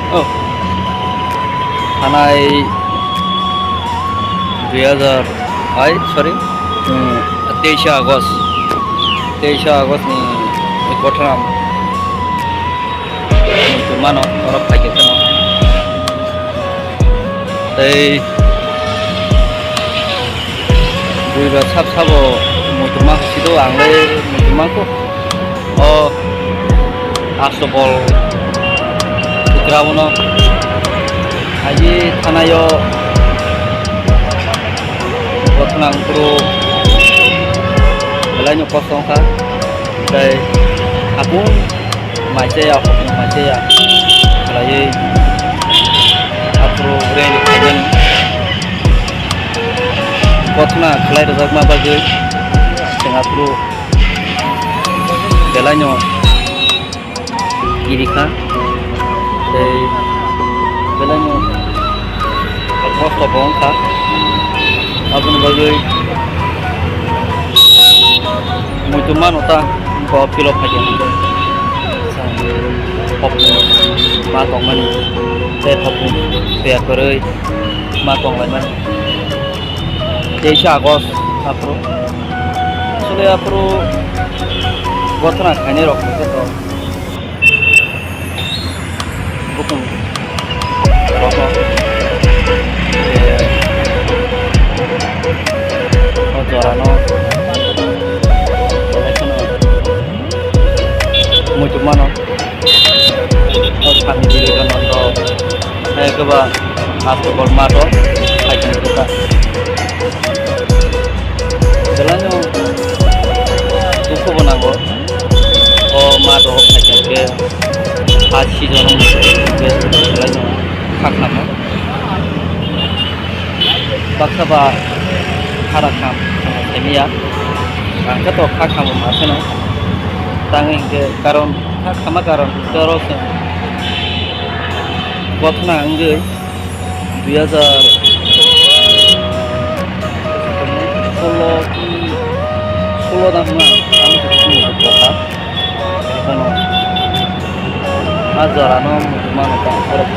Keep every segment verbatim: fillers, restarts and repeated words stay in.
Oh, thanai dui hajar, ai, sorry, hmm, teisha August, teisha August ni kothram mano oro phaikhe kheno. Tei buiba sab sabo muitu ma sido, ang le muitu ma kho. O Asto bol grao no aji thanaio botnang kuro belai no kosto wngkha. Tei hakung mai chaya, hokung mai chaya khlaiwi aphuru reng khaimani. Kothoma khlai rwjakma bagwi chwng aphuru belaino kiri kha, tei belaino kosto bo wngkha. Aboni bagwi muitu mano ta bo philo phaikhe hwnkhe hopni ma tongmani tei hopni phuya kwrwi ma tonglaimani. Teisha August aphuru, asole aphuru gothona khainai rok hwnkhe to bukung rok no, o jora no belai kheno muitu mano. O Swami Vivekananda, eh, goba Asto bol mato phaikhe kha. Belai no dukhu bo nango. O mato phaikhe ha season o belai no kha khamo. Baksa ba khara kham, khama saimiya. Ang khe to kha khamo ma kheno. Tang hinkhe karon kha khama karon hinkhe oro se gothona wngwi dui hajar solo ki solo da hwnna ang khe khumui kha. Bono a jora no muitu mano ta borok.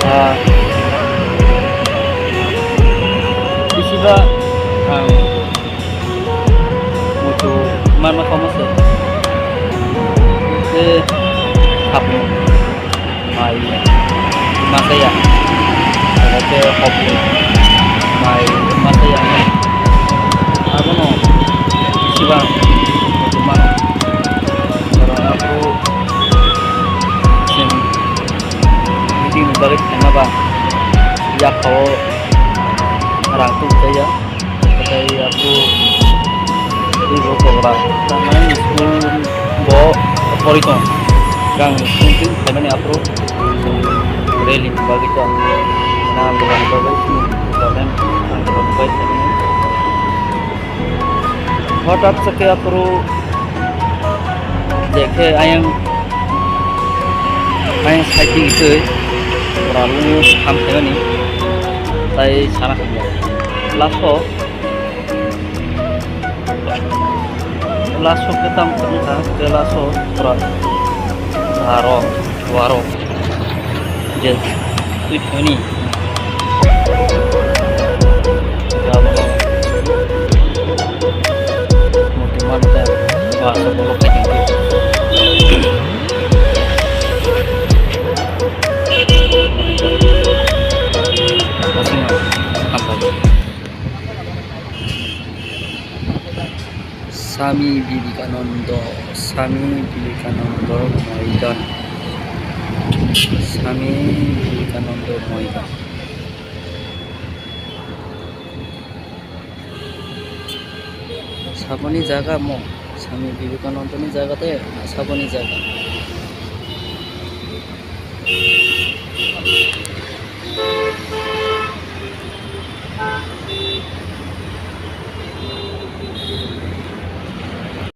Ah, bisiba ang muitu manma kamo se. Se hapung. Mai masaya, abo khe hopni mai masaya, abono sibang muchungmano. Borok aphuru chwng meeting ni bagwi phaima ba yaphao rang tubujaya. Tei aphuru teibo kogra tangnai school bo pori tong. Gang school twi phaimani aphuru rally ni bagwi ta na bwrwini bagwi chini government andolon bai phaimani. Hothat se khe aphuru je khe ayang, ayang side ni twi bwrwini tham phaimani tai sana hamya. Last o Laso khe tam wngkha, khe laso pura aro, waro je twi thani. Abono muitu manta ba asa bolo khaikhe. Aswkno hambai. Swami Vivekananda, Swami Vivekananda Maidan, Swami Vivekananda Maidan. Saboni jaga mo, Swami Vivekananda ni jaga te, saboni jaga.